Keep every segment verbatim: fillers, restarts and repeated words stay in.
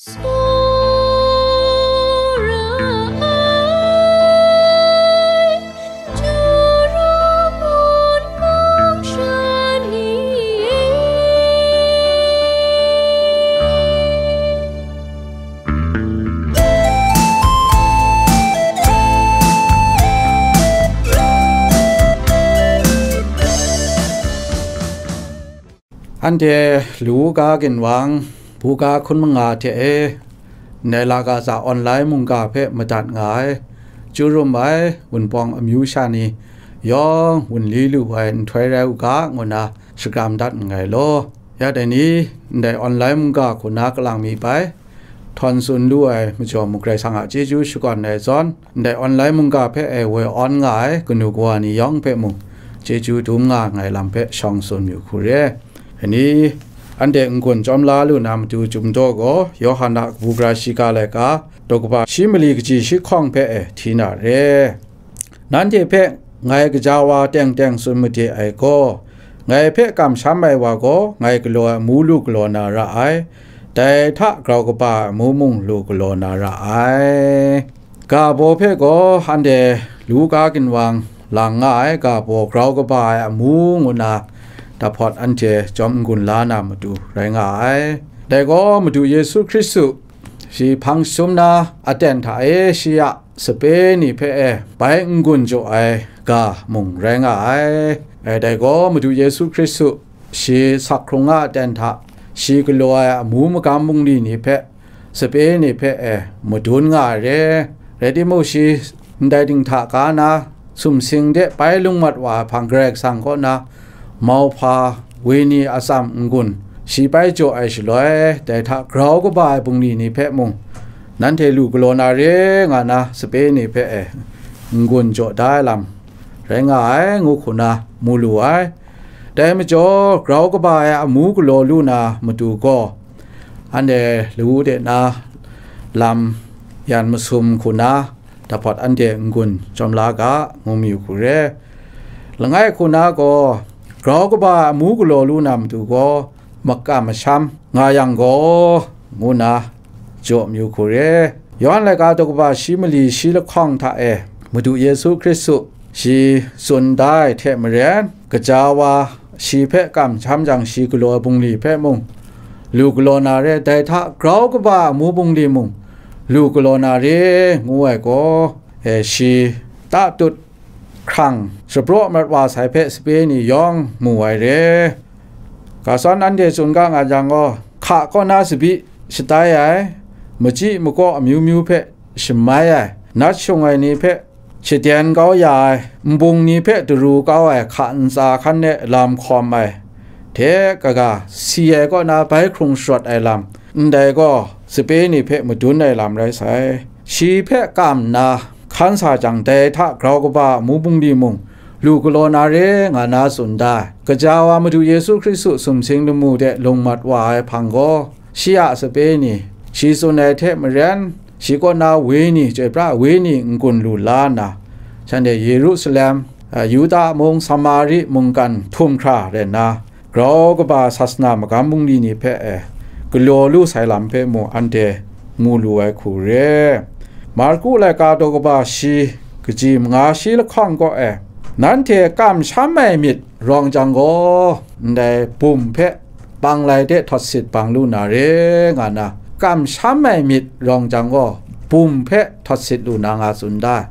Tsawra ai, Juru mung mung sha ni e. Anhte Luka ginwang, buga hkun manga hte e, ndai lagaza online mungga hpe madat nga ai, Juru ai Wunpawng amyu sha ni yawng wunli lu ai nhtoi rai u ga, ngu nna shakram dat nngai law. Ya dai ni, ndai online mungga hku na kalang mi bai, htawn tsun lu ai majaw mung Karai Kasang a chyeju shakawn ai zawn, ndai online mungga hpe e woi awn nga ai kanu kawa ni yawng hpe mung, chyeju dum nga nngai lam hpe shawng tsun yu hku re. Ani, anhte n-gun chyawm la lu na matu chyum daw gaw, Yawhan a kabu gara shiga laika, daw kaba shi mali kaji shi hkawng hpe e hti na re. Nanhte hpe ngai gaja wa teng teng tsun made ai gaw, ngai hpe kamsham ai wa gaw, ngai galaw ai amu lu galaw na ra ai, dai hta grau kaba ai amu mung lu galaw na ra ai. Ga baw hpe gaw anhte Luka ginwang lang nga ai, ga baw grau kaba ai amu ngu na dahpawt anhte jawm n-gun la na matu rai nga ai. Dai gaw Madu Yesu Hkristu shi hpang jahtum na aten hta e shi a sape ni hpe e bai n-gun jaw ai ga mung rai nga ai. E, dai gaw Madu Yesu Hkristu shi sak hkrung a aten hta shi galaw ai amu magam bungli ni hpe, sape ni hpe e madun nga ai re. Rai timung, shi ndai dinghta ga na sumsing de bai lung mat wa ai hpang Karai Kasang kaw na mauhpa wenyi atsam n-gun shi bai jaw ai shaloi, dai hta grau kaba ai bungli ni hpe mung, nanhte lu galaw na re nga na sape ni hpe e n-gun jaw da ai lam rai nga ai, ngu hku na mu lu ai. Dai majaw, grau kaba ai amu galaw lu na matu gaw, anhte lawu de na lam yan masum hku na, dahpawt anhte n-gun chyawm la ga, ngu mayu hku re. Langai hku na gaw, grau kaba ai amu galaw lu na matu gaw, makam masham nga yang gaw, ngu na jaw mayu hku re. Yawhan laika daw kaba shi mali shi lahkawng hta e, Madu Yesu Hkristu shi tsun da ai hte maren, gaja wa shi hpe kamsham jang shi galaw ai bungli hpe mung lu galaw na re, dai hta grau kaba ai amu bungli mung lu galaw na re, ngu ai gaw, e, shi tatut hkrang shapraw mat wa sai hpe sape ni yawng mu ai re. Gasawn anhte tsun ga nga jang gaw, hka kaw na tsabyi shatai ai, machyi makaw amyu myu hpe shamai ai, nat shung ai ni hpe shaden kau ya ai, nbung ni hpe daru kau ai hka ntsa hkan de lam hkawm ai hte kaga, si ai kaw na bai hkrung sharawt ai lam, ndai gaw sape ni hpe madun ai lam rai sai. Shi hpe kam nna hkan sa jang, dai hta grau kaba amu bungli mung lu galaw na re nga na tsun da ai. Gaja wa Madu Yesu Hkristu sumsing lamu de lung mat wa ai hpang gaw, shi a sape ni, shi tsun ai hte maren, shi kaw na wenyi, chyoi pra ai wenyi n-gun lu la nna, shanhte Yerusalem, a, Yuda mung, Samari mungkan htum hkra rai nna, grau kaba sasana magam bungli ni hpe e galaw lu sai lam hpe mung anhte mu lu ai hku re. Marku laika daw kaba shi kaji manga shi lahkawng kaw e, nanhte kamsham ai myit rawng jang gaw, ndai bum hpe panglai de htawt sit bang lu na re, nga na, kamsham ai myit rawng jang gaw, bum hpe htawt sit lu na nga tsun da ai.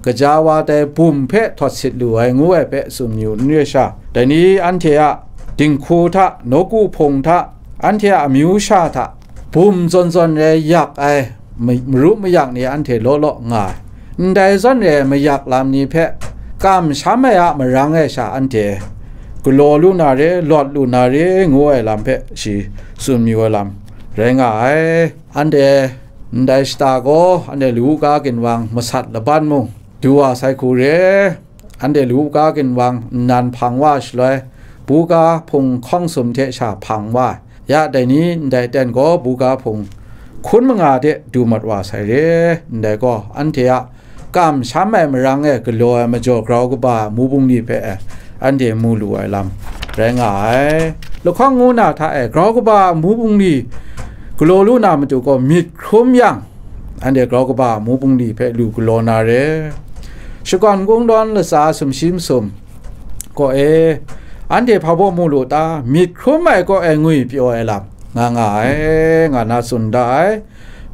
Gaja wa dai bum hpe htawt sit lu ai ngu ai hpe tsun yu n re sha, dai ni anhte a dinghku hta, nawku hpung hta, anhte a amyu sha hta, bum zawn zawn rai yak ai ma-, maru mayak ni anhte law law nga ai. Ndai zawn re ai mayak lam ni hpe kamsham ai a marang e sha anhte galaw lu na re, lawt lu na re, ngu ai lam hpe shi tsun mayu ai lam rai nga ai. Anhte ndai shata gaw, anhte Luka ginwang masat laban mung du wa sai hku re, anhte Luka ginwang nnan hpang wa shaloi, buga hpung hkawng sum hte sha hpang wa ai. Ya dai ni ndai ten gaw buga hpung hkun manga de du mat wa sai re, ndai gaw anhte a kamsham ai marang e galaw ai majaw grau kaba ai amu bungli hpe e anhte mu lu ai lam rai nga ai. Lahkawng ngu na hta e grau kaba ai amu bungli galaw lu na matu gaw myit hkrum yang, anhte grau kaba amu bungli hpe lu galaw na re. Shakawn kungdawn latsa sumshi masum kaw e, anhte hpa baw mu lu ta? Myit hkrum ai kaw e ngwi pyaw ai lam nga nga ai, nga na tsun da ai.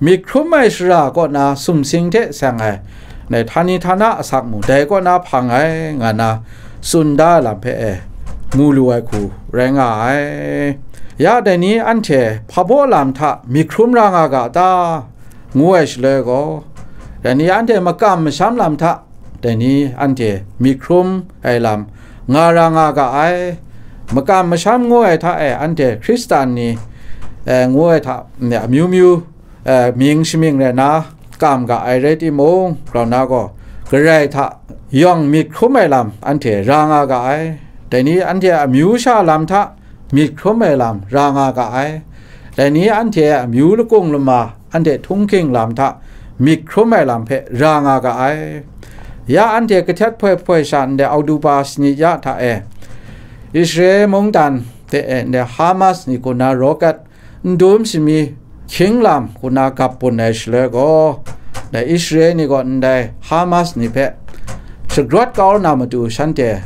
Myit hkrum ai shara kaw na sumsing hte seng ai, dai htani htana asak mu dai kaw na hpang ai, nga na tsun da ai lam hpe e mu lu ai hku rai nga ai. Ya dai ni anhte hpa baw lam hta myit hkrum ra nga ga ta? Ngu ai shaloi gaw, dai ni anhte makam masham lam hta, dai ni anhte myit hkrum ai lam nga ra nga ga ai. Makam masham ngu ai hta e anhte Hkristan ni, eh, ngu ai hta, amyu myu, eh, mying shamying rai na kam ga ai rai timung, grau na gaw, Karai hta yawng myit hkrum ai lam anhte ra nga ga ai. Dai ni anhte amyu sha lam hta myit hkrum ai lam ra nga ga ai. Dai ni anhte a amyu lakung lama, anhte htunghking lam hta myit hkrum ai lam hpe ra nga ga ai. Ya anhte kahtet hpoi hpoi sha ndai Oktoba sanit ya hta e, Israel mungdan hte e ndai Hamas ni hku na rocket ndum shami hkying lam hku na gap bun ai shaloi gaw, ndai Israel ni gaw ndai Hamas ni hpe shagrawt kau na matu shanhte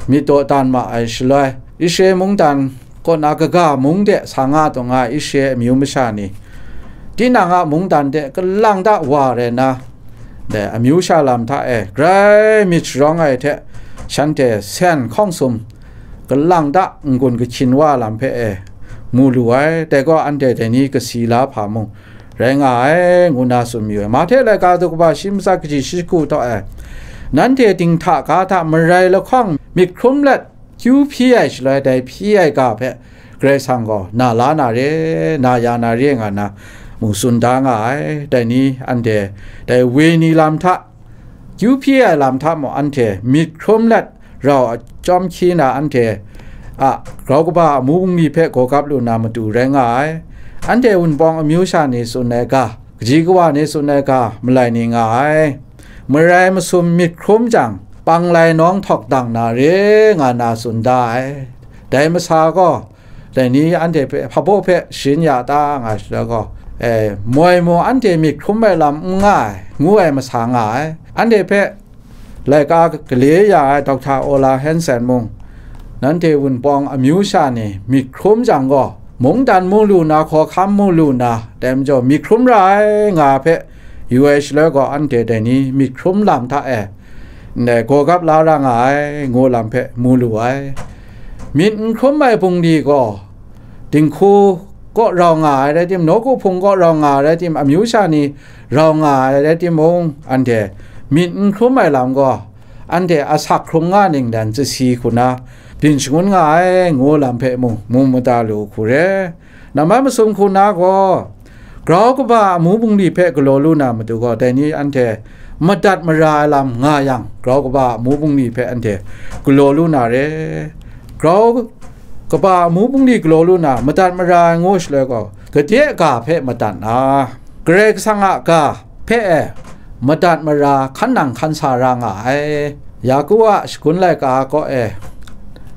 myit dawdan ma ai shaloi, Israel mungdan kaw na kaga mung de sa nga taw nga ai Israel amyu masha ni, tinang a mungdan de kalang da wa rai na, dai amyu sha lam hta e grai myit sharawng ai hte shanhte sen hkawng sum kalang da n-gun kahkyin wa lam hpe e mu lu ai. Dai gaw anhte dai ni kasi la hpa mung rai nga ai, ngu na tsun mayu ai. Mahte laika daw kaba shi matsat kaji shi hku taw e, nanhte dinghta ga hta marai lahkawng myit hkrum let kyu hpyi ai shaloi, dai hpyi ai ga hpe Karai Kasang gaw na la na re, na ya na re nga na mu tsun da nga ai. Dai ni anhte dai wenyi lam hta, kyu hpyi ai lam hta mung anhte myit hkrum let rau a chyawm hkyi na anhte a grau kaba amu bungli hpe gaw gap lu na matu rai nga ai. Anhte Wunpawng amyu sha ni tsun ai ga, kaji kawa ni tsun ai ga malai ni nga ai. Marai masum myit hkrum jang, panglai nawng htawk dang na re nga na tsun da ai. Dai masa gaw, dai ni anhte hpe hpa baw hpe sharin ya ta nga shaloi gaw, e, moi mung anhte myit hkrum ai lam n nga ai, ngu ai masa nga ai. Anhte hpe laika gale ya ai Dokta Ola Hansen mung, nanhte Wunpawng amyu sha ni myit hkrum jang gaw, mungdan mu lu na, hkawhkam mu lu na, dai majaw myit hkrum ra ai nga hpe yu ai shaloi gaw, anhte dai ni myit hkrum lam hta e ndai gaw gap la ra nga ai, ngu lam hpe mu lu ai. Myit n hkrum ai bungli gaw, dinghku kaw rau nga ai rai tim, nawku hpung kaw rau nga ai rai tim, amyu sha ni rau nga ai rai timung, anhte myit n hkrum ai lam gaw, anhte asak hkrung nga ningdan chyasi hku na byin shangun nga ai, ngu lam hpe mung mu mada lu hku re. Namai masum hku na gaw, grau kaba amu bungli hpe galaw lu na matu gaw, dai ni anhte madat mara ai lam nga yang, grau kaba amu bungli hpe anhte galaw lu na re. Grau kaba amu bungli galaw lu na, madat mara ai ngu shaloi gaw, gade a ga hpe madat na, Karai Kasang a ga hpe e madat mara hkan nang hkan sa ra nga ai. Yaku a shagun laika kaw e,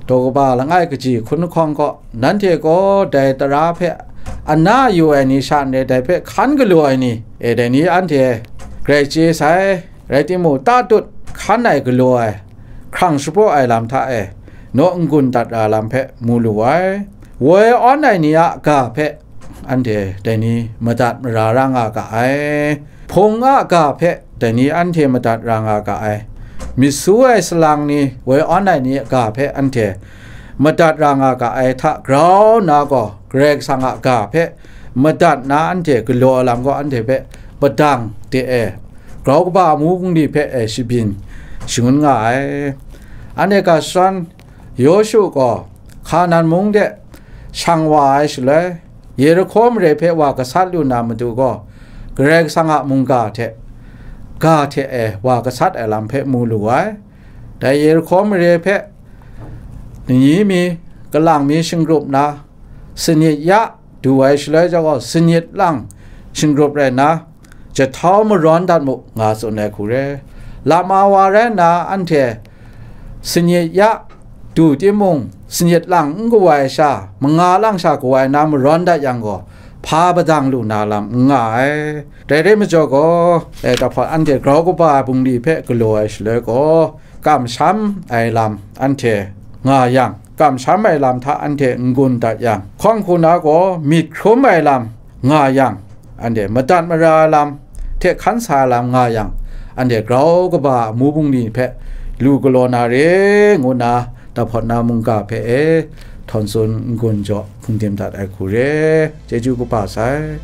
daw kaba langai kaji hkun lahkawng kaw, nanhte gaw dai tara hpe ana yu ai ni sha n re, dai hpe hkan galaw ai ni, e, dai ni anhte grai chye sai, rai timung, tatut hkan ai galaw ai, hkrang shapraw ai lam hta e, naw n-gun dat ra lam hpe mu lu ai. Woi awn ai ni a ga hpe anhte dai ni madat mara ra nga ga ai. Hpung a ga hpe dai ni anhte madat ra nga ga ai. Myit su ai salang ni, woi awn ai ni a ga hpe anhte madat ra nga ga ai hta grau nna gaw, Karai Kasang a ga hpe madat na anhte galaw ai lam gaw, anhte hpe padang de e, grau kaba amu bungli hpe e shabyin shangun nga ai. Anhte ga shawn, Yawshu gaw Hkanan mung de shang wa ai shaloi, Yerihko mare hpe wa gasat lu na matu gaw, Karai Kasang a mungga hte ga hte e wa gasat ai lam hpe mu lu ai. Dai Yerihko mare hpe ni mi, kalang mi shinggrup nna, sanit ya du ai shaloi jau gaw, sanit lang shinggrup rai nna, jahtau marawn dat mu, nga tsun ai hku re. Lama wa rai nna, anhte sanit ya du timung, sanit lang n kawai sha, manga lang sha kawai na marawn dat yang gaw, hpa padang lu na lam n nga ai. Dai rai majaw gaw, e, tahpawt anhte grau kaba ai bungli hpe galaw ai shaloi gaw, kamsham ai lam anhte nga yang, kamsham ai lam hta anhte n-gun dat yang, hkawng hku na gaw myit hkrum ai lam nga yang, anhte madat mara ai lam hte hkan sa ai lam nga yang, anhte grau kaba amu bungli hpe lu galaw na re, ngu nna tahpawt na mungga hpe e htawn tsun n-gun jaw hpungdim dat ai hku re. Chyeju kaba sai.